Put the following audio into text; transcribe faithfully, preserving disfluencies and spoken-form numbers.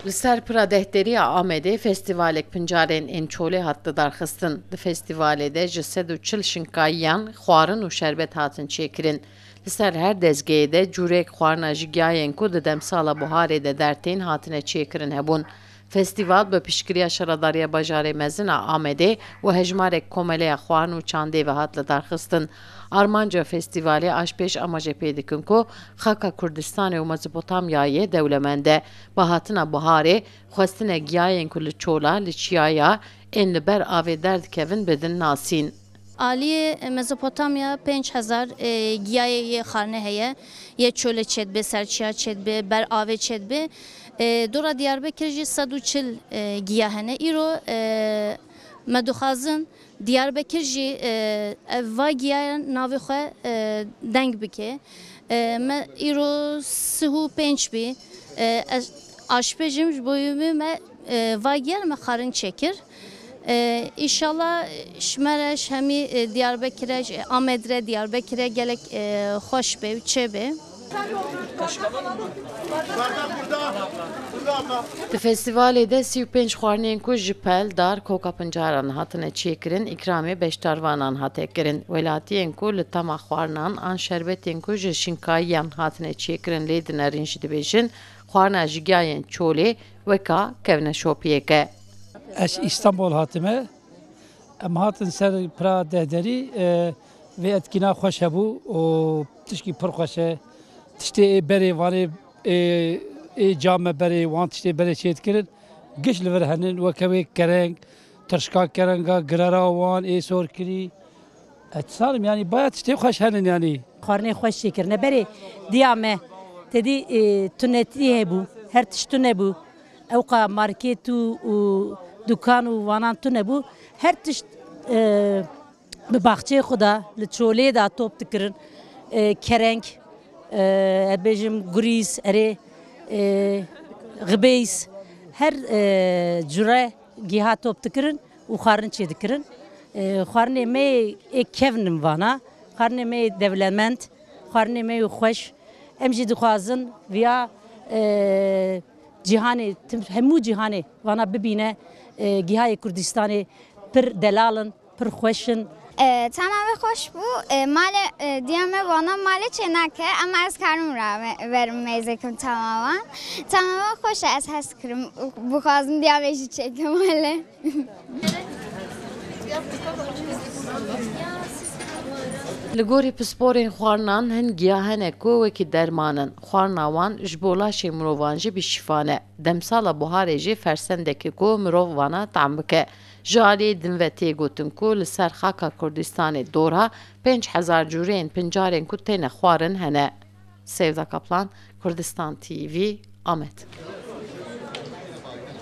Li ser pira dehderî ya Amedê festîvalek pincarên ên çolê hat lidarxistin. Di festîvalê de ji sed û çil şinkayiyan xwarin û şerbet hatin çêkirin. Li ser her dezgehê de cûrek xwarina ji giyayên ku di demsala buharê de dertên hatine çêkirin hebûn. Festîval bi piştgiriya Şaredariya Bajarê Mezin a Amedê û hejmarek komeleya xwarin û çandê ve hat lidarxistin. Armanca festîvalê aşpêj amaje pê dikin ku xaka Kurdistanê û Mezopotamyayê dewlemend e. Bi hatina buharê, xwestine giyayên ku li çola, li çiyaya ên li ber avê derdikevin bidin nasîn. Aliyê Mezopotamya pênc hezar, e, giyayê yê xarine heye. Yê çolê çêdibe, ser çiya çêdibe, ber avê çêdibe. E, dora Diyarbekir jî sed û çil, e, giya hene. Îro, e, me dixwazin Diyarbekir jî, e, ev va giyayan navê xwe, e, deng bike. E, me îro sih û pênc bî. E, ez aşpêjim ji bo wî me, e, va giyan me xarin çêkir. E, îşallah ji me re, ji hemî, e, Diyarbekir re, ji Amed re, Diyarbekir re gelek, e, xweş be û çêbe. Di festîvalê de sî û pênc xwarinên ku ji pel, dar, koka pincaran hatine çêkirin, îkramê beşdarvanan hate kirin. Welatiyên ku li tema xwarinan an şerbetên ku ji şinkayiyan hatine çêkirin lê dinerin jî dibêjin, xwarina ji giyayên çolê weka kevneşopiyek e. Ez Îstanbul hatime. Em hatin ser pira dehderî, e, vê etkîna xweş hebû û tişkî pir xweş e. Tiştê ê berê vanê, ê, ê came berê, wan tiştê berê çêdikirin, giş li vir henin, weke wê kereng, tirşka kerenga, girera wan ê sorkirî. Ez dizanim, yanî baya tiştê xweş henin yanî. Xwarinê xweş çêkirine. Berê diya me tedî, e, tunetî hebû, her tişt tune bû. Ewqa market û, û dukan û vanan tune bû. Her tişt, e, bi baxçeyê xwe de, li çolê de top dikirin. E, kereng, e, ez bêjim gurîs, erê, e, xibêys, her, e, cure giha top dikirin û xwarin çêdikirin. E, xwarinê me ê kevn in vana, xwarinê me ê dewlemend, xwarinê me ê xweş. Em jî dixwazin viya, e, cîhanê, tim-, hemû cîhanê vana bibîne, e, gihayê Kurdistanê pir delal in, pir xweş in. E, tema me xweş bû. E, malê, e, diya me vana malê çê nake, ema ez karim ra me-, verim mêzekim tema wan. Tema me xweş e, ez hez kirim. Bixwazim diya me jî çêke malê. Li gorî pisporên xwarinan hin giya hene ku wekî derman in. Xwarina wan ji bo laşê mirovan jî bi şîfa ne. Demsala buharê jî fersendek e ku mirov vana tam bike. Ji aliyê din ve tê gotin ku li ser xaka Kurdistanê dora pênc hezar cûreyên pincarên ku têne xwarin hene. Sevda Kaplan, Kurdistan T V, Amed.